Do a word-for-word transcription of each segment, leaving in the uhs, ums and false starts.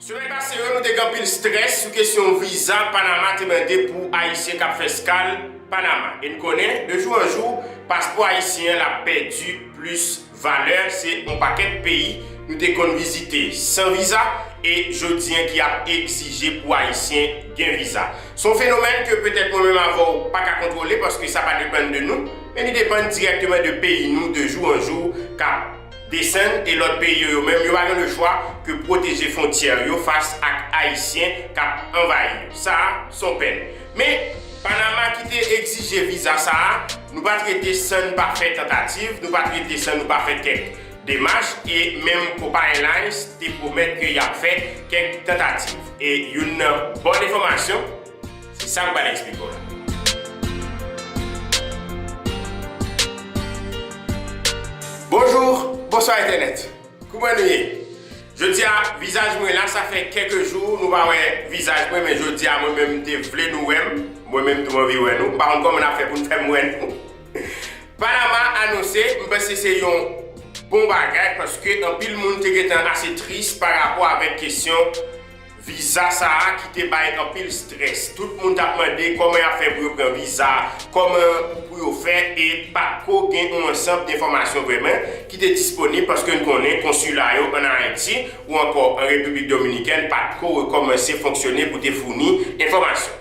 Semèn pase yo, nou te gen anpil strès sou kesyon viza Panama te mande pou Ayisyen k ap fè eskal Panama. E n konnen, de jou an jou, paspò ayisyen an l ap pèdi plis valè. Se yon pakèt peyi nou te konn vizite san viza, e jodi an ki ap egzije pou Ayisyen gen viza. Se yon fenomèn ke petèt mwen menm avè w pa ka kontwole, paske sa pa depann de nou, men li depann dirèkteman de peyi nou, de jou an jou, k ap desann, e lòt peyi yo, yo menm, yo pa gen lechwa ke pwoteje fwontyè yo fas ak Ayisyen k ap anvayi yo. Sa a, se yon pèn. Men, Panama ki te egzije viza sa a, nou pa t rete san n pa fè tantativ, nou pa t rete san nou pa fè kèk demach, e menm Copa Airlines te pwomèt ke y ap fè kèk tantativ. E youn nan bòn enfòmasyon, se sa m pral eksplike w la. Bonjou, bonswa entènèt. Kouman nou ye? Jodi a, vizaj mwen la, sa fè kèk jou nou pa wè vizaj mwen, men jodi a, mwen menm, m te vle nou wè m. Mwen menm tou, m anvi wè nou. M pa konn kòman n ap fè pou n fè m wè nou. Panama anonse, m panse se yon bon bagay, paske anpil moun te gentan ase tris pa rapò avèk kesyon viza sa a ki te bay anpil strès. Tout moun t ap mande kòman y ap fè pou yo pran viza, kòman pou yo fè, e pa t ko gen yon ansanm enfòmasyon vrèman ki te disponib, paske n konnen konsila yo ann Ayiti ou ankò an Repiblik Dominikèn pa t ko rekòmanse fonksyone pou te founi enfòmasyon.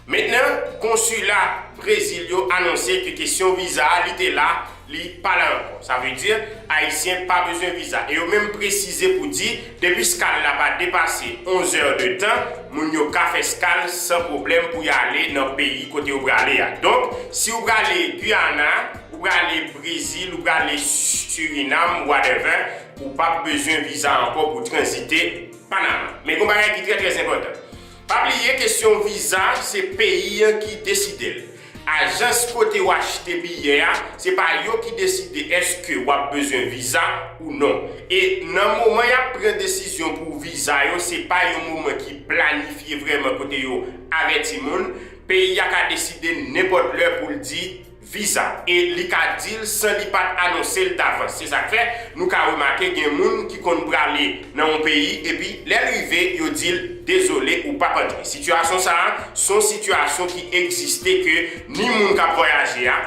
Mentnan, konsila Brezil yo anonse ke kesyon viza a, li te la, li pa la ankò. Sa vle di, Ayisyen pa bezwen viza. E yo menm presize pou di, depi eskal la pa depase onz è de tan, moun yo ka fè eskal san pwoblèm pou y ale nan peyi kote yo prale a. Donk, si w prale Guyana, ou prale Brezil, ou prale Surinam, whatever, ou p ap bezwen viza ankò pou tranzite Panama. Men gen yon bagay ki trè, trè enpòtan. Pa bliye, kesyon viza, se peyi an ki deside l. Ajans kote w achte biyè a, se pa yo ki deside èske w ap bezwen viza ou non. E nan moman y ap pran desizyon pou viza yo, se pa yon moman ki planifye vrèman kote yo avèti moun. Peyi a ka deside nenpòt lè pou l di viza. E li ka di l san li pa t anonse l davans. Se sa k fè nou ka remake gen moun ki konn prale nan yon peyi, epi lè l rive, yo di l, dezole, ou p ap antre. Sitiyasyon sa a, se yon sitiyasyon ki egziste ke ni moun k ap vwayaje a,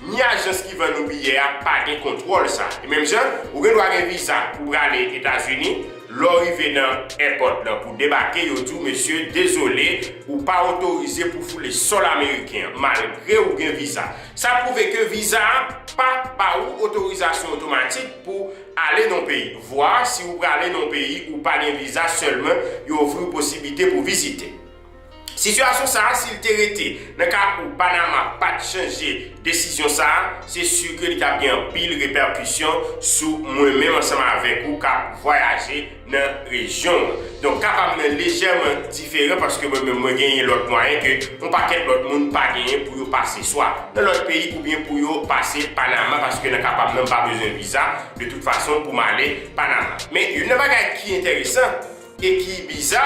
ni ajans ki vann ou biyè a pa gen kontwòl sa. E menm jan, ou gen dwa gen viza pou prale Etazini, lè w rive nan èpòt lan pou debake, yo di w, mesye, dezole, ou pa otorize pou foule sòl ameriken an, malgre ou gen viza. Sa pwouve ke viza a pa ba ou otorizasyon otomatik pou ale nan peyi. Vwa si ou prale nan peyi, ou pa gen viza, sèlman yo ofri w posiblite pou vizite. Sitiyasyon sa a, si l te rete, nan ka ou Panama pa t chanje desizyon sa a, se si ke li t ap gen anpil repèkisyon sou mwen menm ansanm avèk ou k ap vwayaje nan rejyon an. Donk, ka pa m nan lejèman diferan paske mwen menm mwen genyen lòt mwayen ke yon pakèt lòt moun pa genyen pou yo pase swa nan lòt peyi oubyen pou yo pase Panama, paske nan ka pa m nan m pa bezwen viza de tout fason pou m ale Panama. Men youn nan bagay ki enteresan e ki biza,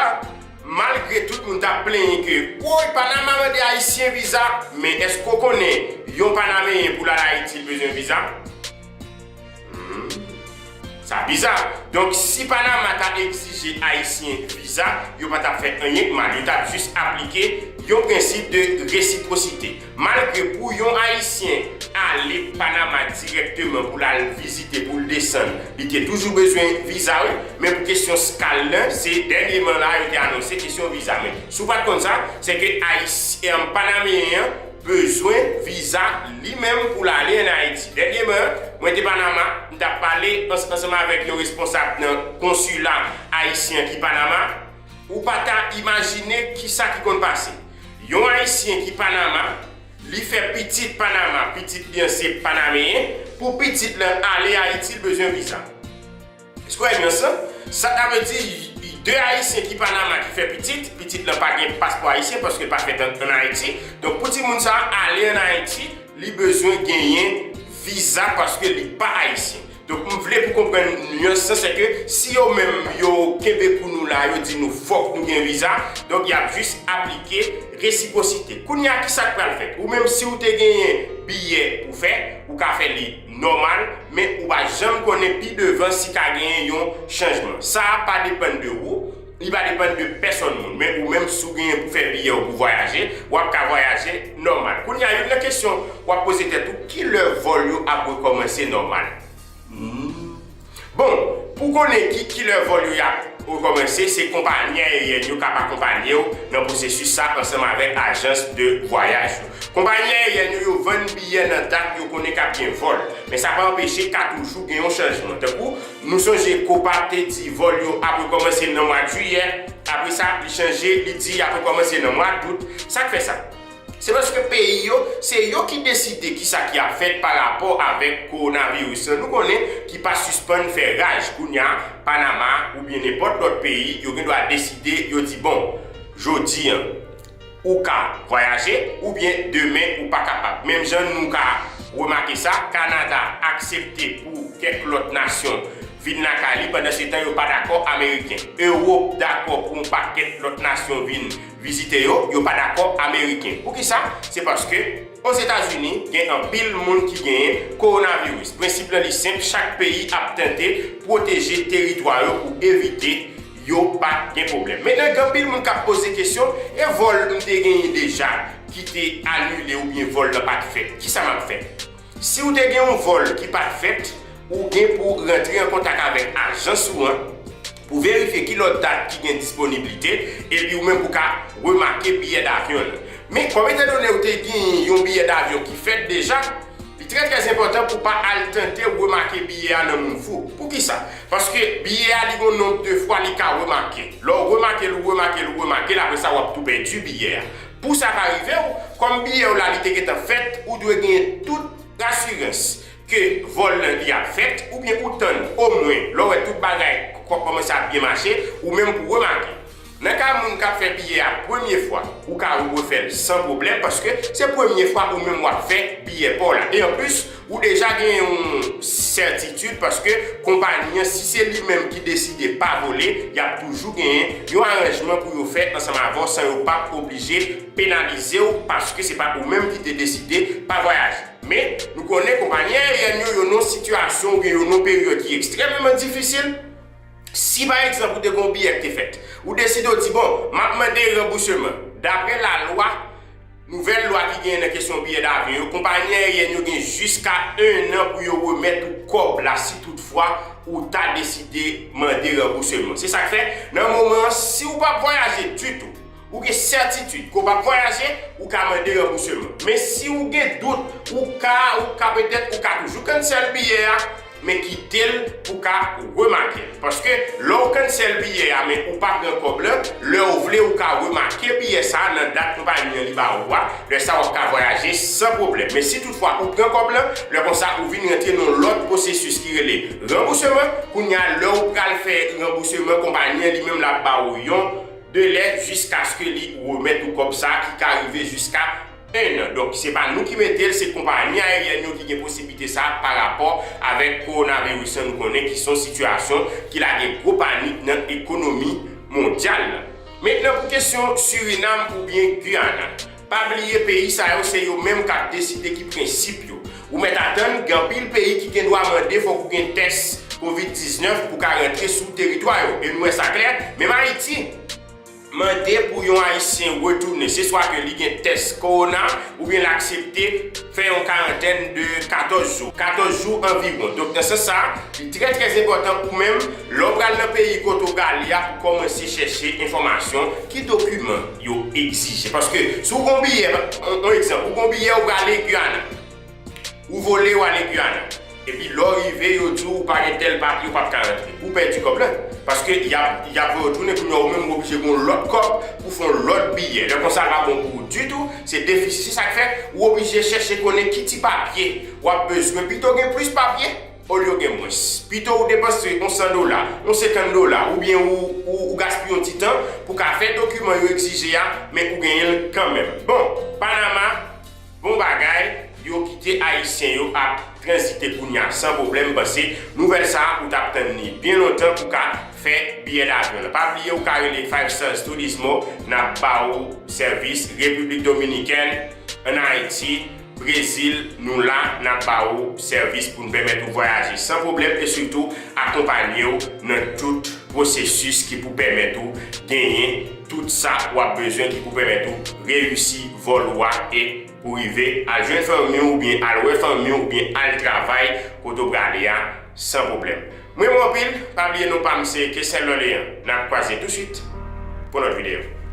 malgre tout moun t ap plenyen ke, woy, Panama mande Ayisyen viza, men èske w konnen yon Panameyen pou l al Ayiti l bezwen viza? Hmm. Sa biza. Donk, si Panama ta egzije Ayisyen viza, yo pa t ap fè anyen k mal. Yo t ap jis aplike yon prensip de resipwosite. Malgre pou yon Ayisyen ale Panama dirèkteman pou l al vizite, pou l desann, li te toujou bezwen viza, wi. Men pou kesyon eskal lan, se dènyeman la yo te anonse kesyon viza. Men si w pa t konn sa, se ke Ayisyen, Panameyen an bezwen viza li menm pou l ale ann Ayiti. Dènyeman, mwen te Panama, m t ap pale ans-, ansanm avèk yon responsab nan konsila ayisyen ki Panama. Ou pa ta imajine kisa ki konn pase. Yon Ayisyen ki Panama, li fè pitit Panama, pitit li an se Panameyen, pou pitit lan ale Ayiti, l bezwen viza. Èske w wè nyans lan? Sa ta vle di, de Ayisyen ki Panama ki fè pitit, pitit lan pa gen paspò ayisyen paske l pa fèt ann, ann Ayiti. Donk, pou timoun sa a ale ann Ayiti, li bezwen genyen viza paske li pa ayisyen. Donk, m vle pou konprann nyans lan, se ke si yo menm yo kenbe kou nou la, yo di nou fòk nou gen viza, donk y ap jis aplike resipwosite. Kounye a, kisa k pral fèt? Ou menm, si w te genyen biyè pou fè, ou ka fè li nòmal, men ou pa janm konnen pi devan si ka genyen yon chanjman. Sa a pa depann de ou, Li pa depann de pèsonn moun. Men ou menm, si w genyen pou fè biyè w pou vwayaje, w ap ka vwayaje nòmal. Kounye a, youn nan kesyon w ap poze tèt ou, ki lè vòl yo ap rekòmanse nòmal? Hmm. Bon, pou konnen ki, ki lè vòl yo y ap rekòmanse, se konpayi ayeryèn yo k ap akonpanye w nan pwosesis sa ansanm avèk ajans de vwayaj yo. Konpayi ayeryèn yo, yo vann biyè nan dat yo konnen k ap gen vòl, men sa pa anpeche ka toujou gen yon chanjman. Tankou, nou sonje Copa te di vòl yo ap rekòmanse nan mwa jiyè, apre sa, li chanje, li di y ap rekòmanse nan mwa dout. Sa k fè sa? Se paske peyi yo, se yo ki deside kisa ki ap fèt pa rapò avèk kowonaviris lan. Nou konnen ki pa sispann fè raj. Kounye a, Panama oubyen nenpòt lòt peyi, yo gen dwa deside, yo di, bon, jodi a, ou ka vwayaje, oubyen demen ou pa kapab. Menm jan nou ka remake sa, Kanada aksepte pou kèk lòt nasyon vin lakay li, pandansetan yo pa dakò Ameriken. Ewòp dakò pou yon pakèt lòt nasyon vin vizite yo, yo pa dakò Ameriken. Poukisa? Se paske Ozetazini gen anpil moun ki genyen kowonaviris. Prensip lan li senp, chak peyi ap tante pwoteje teritwa yo pou evite yo pa gen pwoblèm. Mentnan, gen anpil moun k ap poze kesyon, e vòl m te genyen deja ki te anile oubyen vòl lan pa t fèt? Kisa m ap fè? Si w te gen yon vòl ki pa t fèt, ou gen pou rantre an kontak avèk ajans ou an pou verifye ki lòt dat ki gen disponiblite, epi ou menm pou ka remake biyè davyon lan. Men, kòm etandone ou te gen yon biyè davyon ki fèt deja, li trè, trè enpòtan pou pa al tante remake biyè a nan moun fou. Poukisa? Paske biyè a, li gen yon nonb de fwa li ka remake. Lè w remake l, ou remake l, ou remake l, apre sa, w ap tou pèdi biyè a. Pou sa pa rive w, kòm biyè w la, li te gentan fèt, ou dwe genyen tout rasirans ke vòl lan li ap fèt, oubyen ou tann omwen lè w wè tout bagay kò-, kòmanse ap byen mache, ou menm pou remake. Nan ka moun k ap fè biyè a premye fwa, ou ka refè l san pwoblèm, paske se premye fwa ou menm w ap fè biyè pa w la. E anplis, ou deja gen yon sètitid, paske konpayi an, si se li menm ki deside pa vole, y ap toujou genyen yon aranjman pou yo fè ansanm avè w san yo p ap oblije penalize w, paske se pa ou menm ki te deside pa vwayaje. Men, nou konnen konpayi ayeryèn yo, yo nan yon sitiyasyon oubyen yo nan yon peryòd ki ekstrèmeman difisil. Si, pa egzanp, ou te gen yon biyè ki te fèt, ou deside w di, bon, m ap mande ranbouseman. Daprè lalwa, nouvèl lwa ki genyen nan kesyon biyè davyon yo, konpayi ayeryèn yo gen jiska en an pou yo remèt ou kòb la si toutfwa ou ta deside mande ranbouseman. Se sa k fè, nan moman an, si w p ap vwayaje ditou, ou gen sètitid ke w p ap vwayaje, ou ka mande ranbouseman. Men si w gen dout, ou ka, ou ka petèt, ou ka toujou cancel biyè a, men kite l pou ka remake l. Paske lè w cancel biyè a, men ou pa pran kòb lan, lè w vle, ou ka remake biyè sa a nan dat konpayi an li ba ou a. Lè sa a, w ap ka vwayaje san pwoblèm. Men si toutfwa ou pran kòb lan, lè konsa, ou vin rantre nan yon lòt pwosesis ki rele ranbouseman. Kounye a, lè w pral fè ranbouseman, konpayi an li menm l ap ba ou yon delè jiskaske li remèt ou kòb sa a ki ka rive jiska en an. Donk, se pa nou ki mete l, se konpayi ayeryèn yo ki gen posiblite sa a pa rapò avèk kowonaviris lan nou konnen ki se yon sitiyasyon ki lage gwo panik nan ekonomi mondyal lan. Mentnan, pou kesyon Surinam oubyen Guyana, pa bliye peyi sa yo se yo menm k ap deside ki prensip yo. Ou mèt atann, gen anpil peyi ki gen dwa mande fòk ou gen tès kovid diznèf pou ka rantre sou teritwa yo. E nou wè sa klè, menm Ayiti, mande pou yon Ayisyen retounen, se swa ke li gen tès kowona oubyen l aksepte fè yon karantèn de katòz jou, katòz jou anviwon. Donk, nan sans sa a, li trè, trè enpòtan ou menm, lè w pral nan peyi kote w prale a, pou kòmanse chèche enfòmasyon, ki dokiman yo egzije. Paske si w gen yon biyè, yon, yon egzanp, ou gen yon biyè, ou prale Guyana. Ou vole, w ale Guyana. Epi lè w rive, yo di w ou pa gen tèl papye, ou p ap ka rantre. Ou pèdi kòb lan. Paske y ap, y ap retounen, kounye a ou menm ou oblije gen yon lòt kòb pou fè yon lòt biyè. Lè konsa, l pa bon pou ou ditou, se defisi. Se sa k fè ou oblije chèche konnen ki ti papye w ap bezwen. Pito gen plis papye, olye w gen mwens. Pito ou depanse yon san dola, yon senkant dola, oubyen ou, ou, ou gaspiye yon ti tan pou ka fè dokiman yo egzije a, men ou genyen l kanmenm. Bon, Panama, bon bagay, yo kite Ayisyen yo ap tranzite kounye a san pwoblèm. M panse nouvèl sa a, ou t ap tann li byen lontan pou ka fè biyè davyon an. Pa bliye, ou ka rele Five Stars Turismo, n ap ba ou sèvis. Repiblik Dominikèn, ann Ayiti, Brezil, nou la, n ap ba ou sèvis pou n pèmèt ou vwayaje san pwoblèm e sitou akonpanye w nan tout pwosesis ki pou pèmèt ou genyen tout sa w ap bezwen, ki pou pèmèt ou reyisi vòl ou a e pou rive al jwenn fanmi w oubyen al wè fanmi w oubyen al travay kote w prale a san pwoblèm. Mwen renmen w anpil, pa bliye non pa m se Kesnel Lòleyan. N ap kwaze touswit pou lòt videyo.